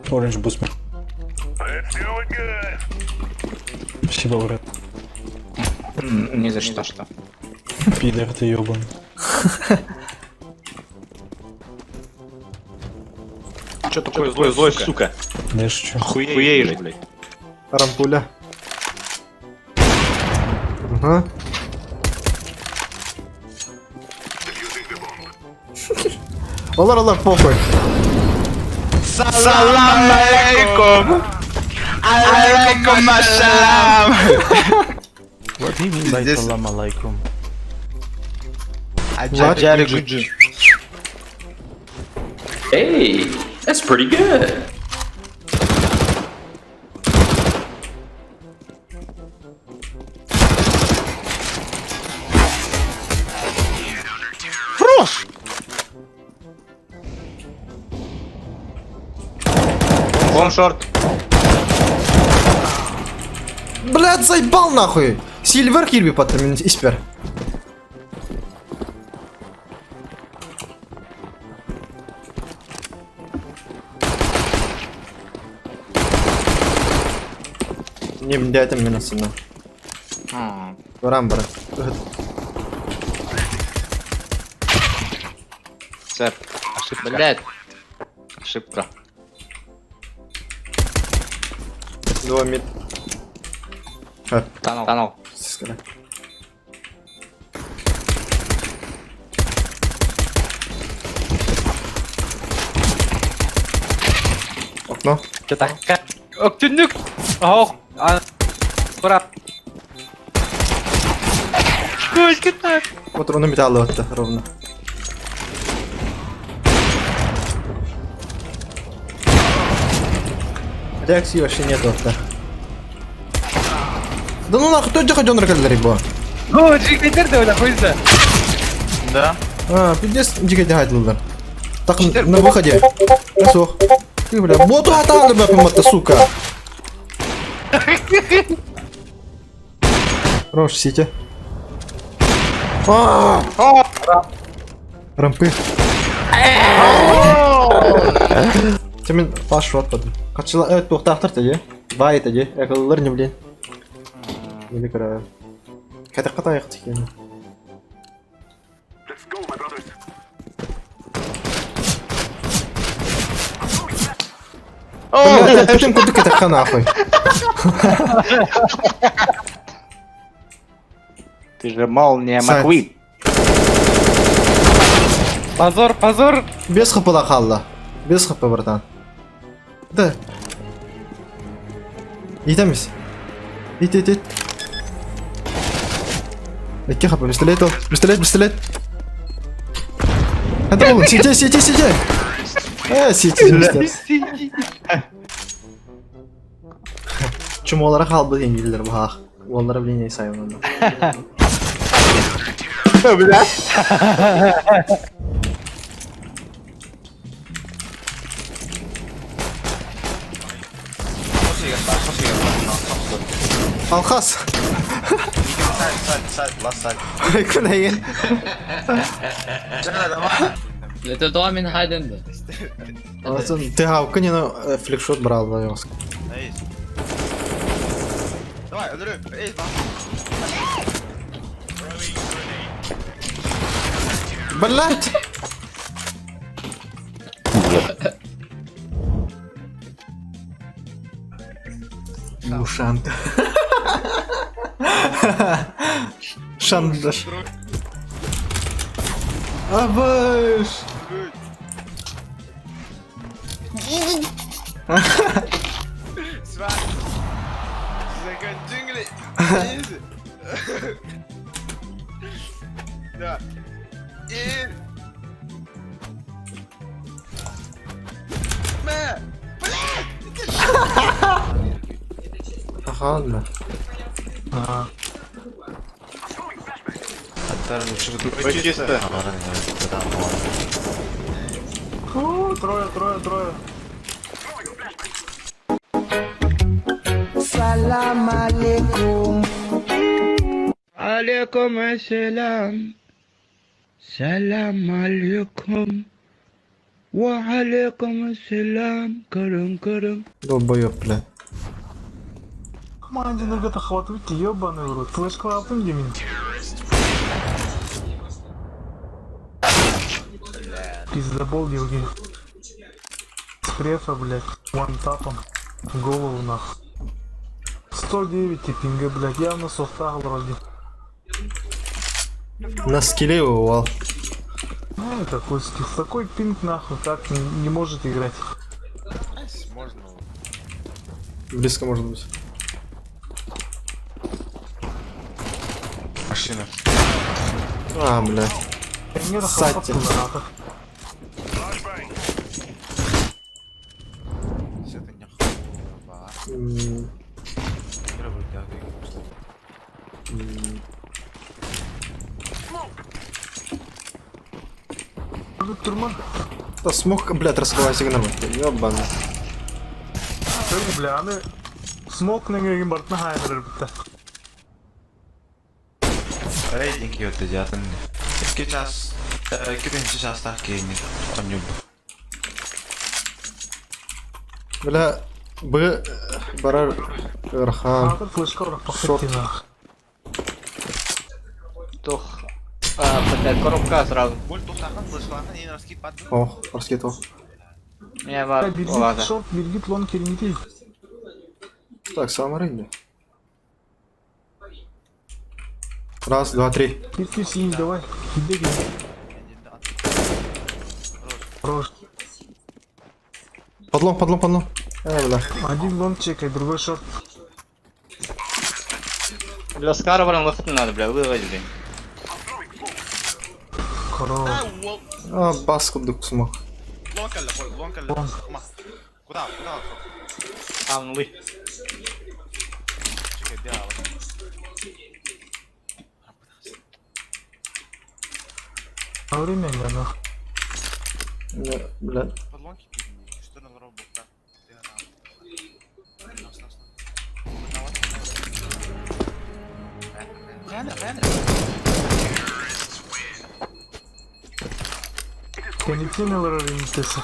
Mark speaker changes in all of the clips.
Speaker 1: Orange boost me. Спасибо, брат.
Speaker 2: Не за что.
Speaker 1: Пидор ты ебаный.
Speaker 2: Че такое злой, злой, сука?
Speaker 1: Да я шучу.
Speaker 2: Хуеешь, блядь.
Speaker 3: Рампуля. Ага. Олар, олар, похуй.
Speaker 2: Салам алейкум! Алейкум ассалам!
Speaker 4: What do you mean by
Speaker 2: Здесь-
Speaker 4: salam alaikum?
Speaker 2: Аджари гуджи.
Speaker 5: Hey, that's pretty good.
Speaker 2: Бом шорт.
Speaker 3: Блядь, заебал нахуй! Сильвер кирби паттым испер. Не, блядь, мне на Барам, брат.
Speaker 2: Сэр, ошибка. Блядь. Ошибка.
Speaker 3: Два мид. А,
Speaker 2: Танул. Танул.
Speaker 3: скажи. Окно.
Speaker 6: Өктүннүк. Ох. Брат. Сколько так?
Speaker 3: Вот ровно металл вот ровно. Реакции вообще нету да. Да ну нахуй, кто хоть он реколдер
Speaker 6: О, жигитер да хуйса.
Speaker 2: Да.
Speaker 3: А, пиздец, дикий дягать лулар. Так, на выходе. Сух. Ты, бля, боту атану, бля, помата, сука. Хорош, сити. А! Рампы. Тимин фаш рот подым. Качыла, туохтаахтар тәде. Бай тәде. Экыллар не блин. Или кара. Ката ката аяк тикен. Бля, курдук ката нахуй.
Speaker 2: Ты же молния
Speaker 3: Сайт.
Speaker 2: Маквин.
Speaker 6: Позор, позор.
Speaker 3: Без хп да қалды. Без хп, братан. Да. Итеміз. Ит, ит, ит. Икки хп, пистолет ол. Пистолет, пистолет. Это ол, сиди, сиди, сиди. Сиди, мистер. Чумолара қалды енгелдер бұғақ. Олара блин не сайын оны.
Speaker 2: Бля.
Speaker 3: Алхас. Күнәйген.
Speaker 5: Это то min hidden.
Speaker 3: Ты хаука фликшот брал, да,
Speaker 7: Давай, öldürün. Ey lan.
Speaker 3: Блять! Ушанка. Шандаш. Абыш!
Speaker 7: Sven. Size Easy. Да. И... Мэ!
Speaker 3: Ага,
Speaker 7: Чисто.
Speaker 3: Трое, трое, трое.
Speaker 8: Алейкум ассалям. Салям алейкум.
Speaker 3: Долбоёб, бля.
Speaker 1: Команде хватит, ебаный в рот. Флешку алтын демин. Пиздобол Евгений. С префа, блядь, вантапом. В голову нах. 109 и пинга, блядь, явно софта вроде.
Speaker 3: На скилле уал.
Speaker 1: Ну, такой скилл. Такой пинг нахуй, так не может играть.
Speaker 7: Можно.
Speaker 3: Близко может быть.
Speaker 7: Машина.
Speaker 3: А, бля.
Speaker 1: Нет,
Speaker 3: Сати.
Speaker 7: Все это не хуево.
Speaker 1: Турман.
Speaker 3: Да смог, блядь, раскрывай сигнал. Ёбаный.
Speaker 1: Бля, аны смок неңеген бартына хайдырыр бітті.
Speaker 7: Рейтинг өтө жатын. 2 час, 2 частах кейін онюб.
Speaker 3: Бля, Б барар Рхан.
Speaker 1: Атыр флешка ұрып
Speaker 3: Шорт.
Speaker 1: пақытты.
Speaker 2: Тух. А, блядь, коробка сразу.
Speaker 7: Буль тухтахан флешлахан ең раскид пат.
Speaker 3: О, раскид о.
Speaker 2: Не бар,
Speaker 1: Биргит
Speaker 2: олады.
Speaker 1: шорт, биргит лон кереңдей.
Speaker 3: Так, самый рынок. Раз, два, три.
Speaker 1: Бирки синий, давай. Иди, иди. Хорош.
Speaker 3: Подлом, подлом, подлом. Бля.
Speaker 1: Один лон чекай, другой шорт.
Speaker 2: Бля, с карваром выход надо, бля, выводили.
Speaker 1: Хорош.
Speaker 3: А, бас кудук смог.
Speaker 7: Лонкалла, лонкалла. Куда, куда?
Speaker 2: Там, лы.
Speaker 7: Чекай, бя.
Speaker 1: На время не нах.
Speaker 3: Не, бля.
Speaker 7: Подлонки что на лору букта.
Speaker 1: Кенитин ünitesi.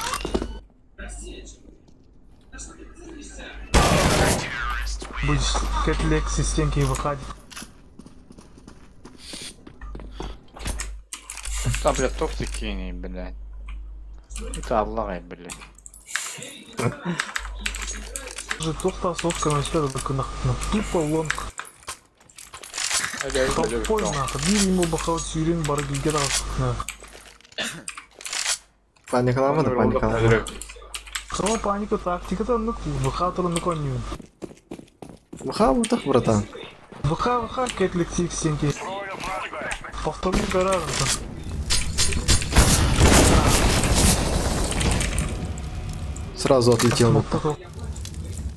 Speaker 1: Будешь как Лекси стенки выходить.
Speaker 2: Там, бля, токсики, блядь. Это Аллах, блядь.
Speaker 1: Же тохта совка на себя тупо лонг. Топой нахуй. Бир ему бахал сюрин бар гилге
Speaker 3: Паникалама да паникалама.
Speaker 1: Сама паника тактика там ну ВХ турну конью.
Speaker 3: ВХ вот так, братан.
Speaker 1: ВХ ВХ как Лекси стенки. Повторный гараж.
Speaker 3: Сразу отлетел.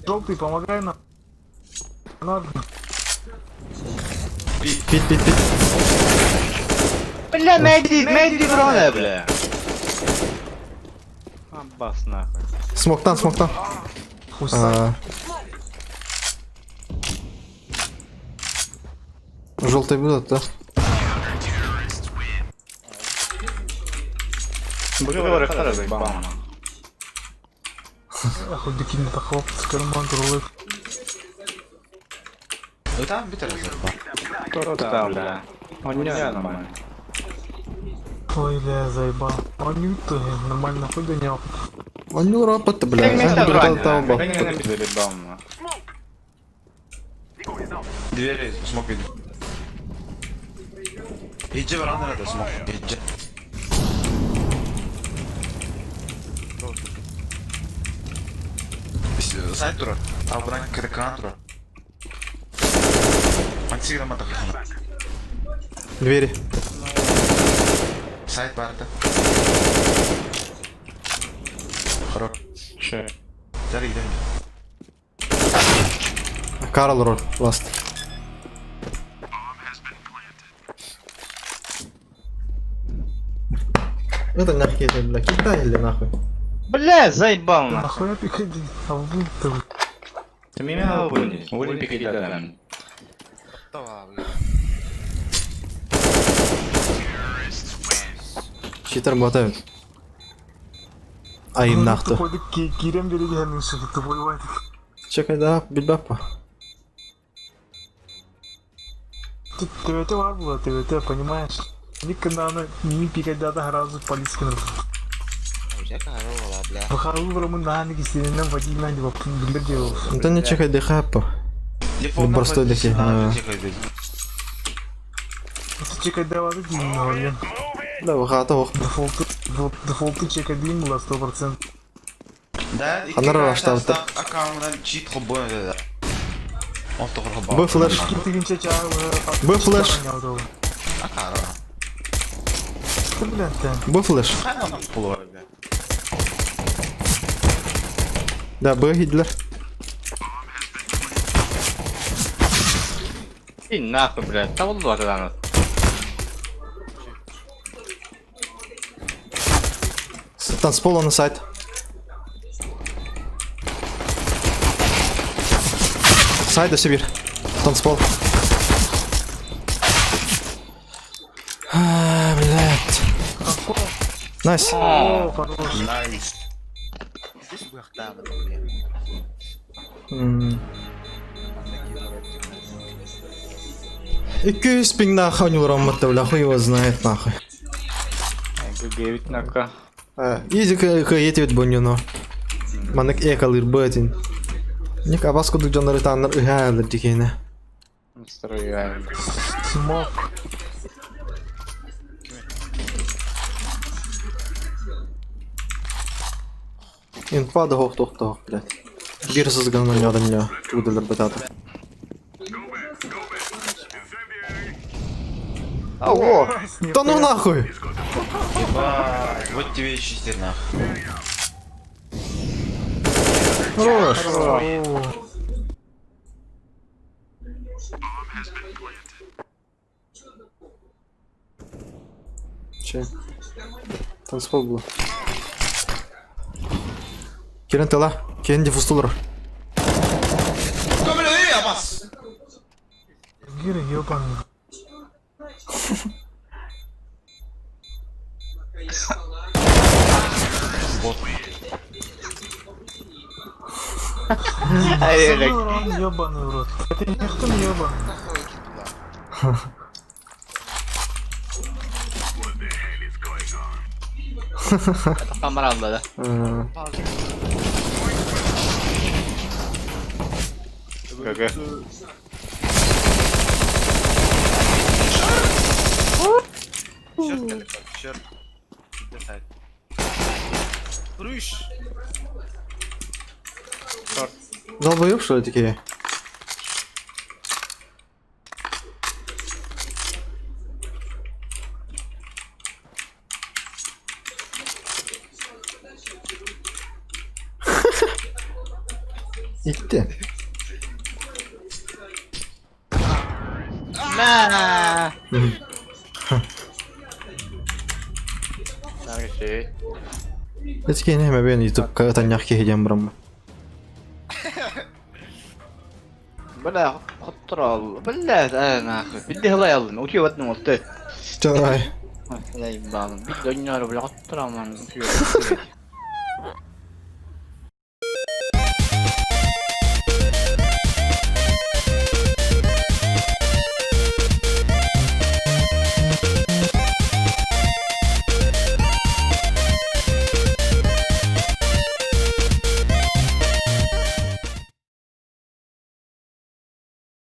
Speaker 1: Желтый, помогай нам. Надо.
Speaker 3: Пить, пить, пить.
Speaker 2: Бля, найди, найди дрона, бля. Аббас, нахуй.
Speaker 3: Смог там, смог там. А. Желтый будут, да?
Speaker 7: Ну там битер заебал.
Speaker 2: Кто там, бля? Он не нормально.
Speaker 1: Ой, бля, заебал. Он не нормально хуй гонял.
Speaker 3: Он не рапот, бля.
Speaker 7: Двери смог видно. Иди в рано это смог. Иди. Сайт тура. А бран крекан тура. Антиграм атака.
Speaker 3: Двери.
Speaker 7: Сайт барда. Хорош.
Speaker 2: Че?
Speaker 7: Дари, дари.
Speaker 3: Карл роль, ласт. Это нахуй, это, бля, Китай или нахуй?
Speaker 2: Бля, заебал нахуй.
Speaker 1: Нахуя пикать? А вы ты.
Speaker 2: Ты меня уволили. Уволили пикать.
Speaker 3: Читер мотают. Айымнаахты.
Speaker 1: Тупойдук киирэн биригэһэн тупой
Speaker 3: Чекайда билбаппа.
Speaker 1: Төбөтө бар була, төбөтө, понимаешь? Никогда не пикайдата сразу полицкин. Бахару брамын нааны кисинен водильна деп билдер делал.
Speaker 3: Онтон не чекайда хаппа. Простой дехи.
Speaker 1: Чекайда вады дейін,
Speaker 3: Да, вахата ох.
Speaker 1: Дефолты, дефолты чекайдин була 100%.
Speaker 7: Да,
Speaker 3: Ханар аштабыттар.
Speaker 7: Аккаунтынан чит хоббой да.
Speaker 3: Б флеш.
Speaker 1: Китигинче чаа.
Speaker 3: Б флеш.
Speaker 7: Акара.
Speaker 1: Блин,
Speaker 3: Б флеш. Да, Б хидлер.
Speaker 2: И нахуй, блядь, та вот ладно.
Speaker 3: Танцпола на сайт. Сайт до Сибирь. Танцпол. А, блядь. Nice.
Speaker 1: О, хорош.
Speaker 7: Nice.
Speaker 3: Икки пинг нахуй не урамматта, бля, хуй его знает нахуй.
Speaker 2: Гүгүбүт накка.
Speaker 3: Изи кыйетебит боньоно. Маннык экалыр бытин. Ник абас кудук дьоннору тааннар ыһаалыр дикиэнэ.
Speaker 2: Строяем.
Speaker 1: Смок.
Speaker 3: Инфа да хох тох тох, блядь. Бир сызган ойнадым я. Тугдылар бытата. Ого! Да ну нахуй!
Speaker 7: Ебать, вот тебе и читер нахуй.
Speaker 3: Хорош! Че? Танцпол было. Керен тыла. Керен диффуз
Speaker 1: Гира, ёбаный. Ебаный, ебаный в рот. Это никто не ебаный.
Speaker 2: Камера алла да. Гүгү.
Speaker 7: Черт, черт. Рыш.
Speaker 3: Долбоёб, что ли, такие? Итти.
Speaker 2: На. Наргы
Speaker 3: Этики не мен YouTube катаньях киһиден бараммын.
Speaker 2: Бля, хоттор Бля, э, нахуй. Бидди хылай алдым. Утуя баттым олты.
Speaker 3: Чарай.
Speaker 2: Бля, ебаным. Бидди ойнар, бля, хоттор алман. Утуя.